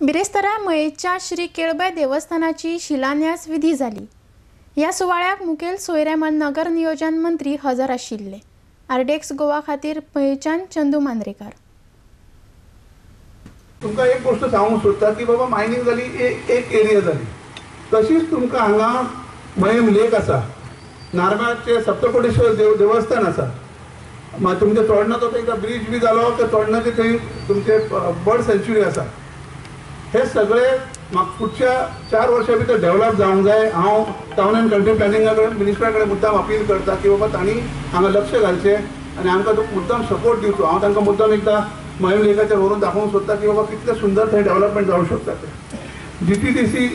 बिरेस्तारा मयेच्या श्री केळबाय देवस्थानाची शिलान्यास विधी जाली. ह्या सुवाळ्याक मुखेल सोयरे म्हण नगर नियोजन मंत्री हजर आशिल्ले. आरडीएक्स गोवा खातीर मयेच्यान चंदू मांद्रेकार. तुमकां एक गोष्ट सांगूंक सोदता की बाबा मायनींग जाली एक एरिया जाली, तशीच तुमकां हांगा मयेम लेक आसा, नार्व्याचे सप्तकोटेश्वर देवस्थान आसा, तुमच्या चोडणाचो एकदा ब्रीज बी जालो तर चोडणाचे थंय तुमचे बर्ड सँच्युरी आसा. हे सगळे म्हाका फुडच्या 4 वर्सां भितर डेव्हलप जावंक जाय. हांव टावन अँड कंट्री प्लॅनिंगा कडेन मिनिस्टरा कडेन मुद्दाम अपील करता की बाबा तांणी हांगा लक्ष घालचें आनी आमकां तो मुद्दाम सपोर्ट दिवचो. हांव तांकां मुद्दाम एकदां मयेम लेकाचेर व्हरून दाखोवंक सोदता की बाबा कितलें सुंदर थंय डेव्हलपमेंट जावंक शकता तें. GTDC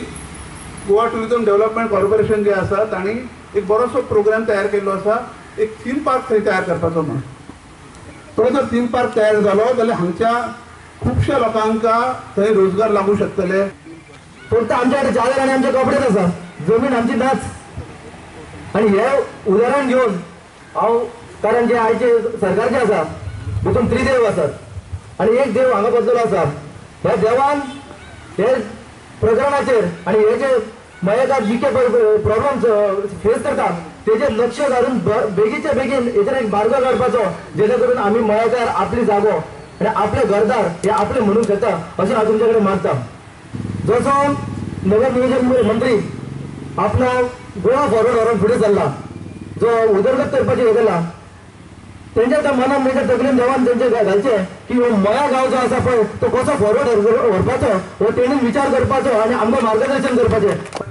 Goa tourism development corporation जे आसा तांणी एक बरोसो प्रोग्राम तयार केल्लो आसा, एक थीम पार्क थंय तयार करपाचो म्हूण. तो जर थीम पार्क तयार जालो जाल्यार हांगच्या खुबश्या लोकांक थंय रोजगार लागू शकतले. फक्त आमच्या कडेन चादर आनी आमचे कपडेच आसा, जमीन आमची नाच. आनी हे उदाहरण घेवन हांव, कारण जे आयचे सरकार जे आसा भितून त्रिदेव आसात आनी एक देव हांगा बसलेलो आसा. ह्या देवान हे प्रकरणाचेर आनी हे जे मयेकार जितके प्रॉब्लम फेस करता तेजेर लक्ष घालून बेगीच्या बेगीन हेचेर एक मार्ग काडपाचो, जेणे करून आमी मयेकार आपली जागो आनी आपले घरदार हे आपले म्हणूंक शकता अशें हांव तुमचे कडेन मागता. जसो नगर नियोजन मंत्री आपलो गोवा फॉरवर्ड व्हरून फुडें चल्ला, जो उदरगत करपाची हे केला, तेंच्या त्या मनान तेंच्या तकलेन देवान तेंचे घालचें की हो मया गांव जो आसा पळय तो कसो फॉरवर्ड व्हरपाचो हो तेणी विचार करपाचो आनी आमकां मार्गदर्शन करपाचें.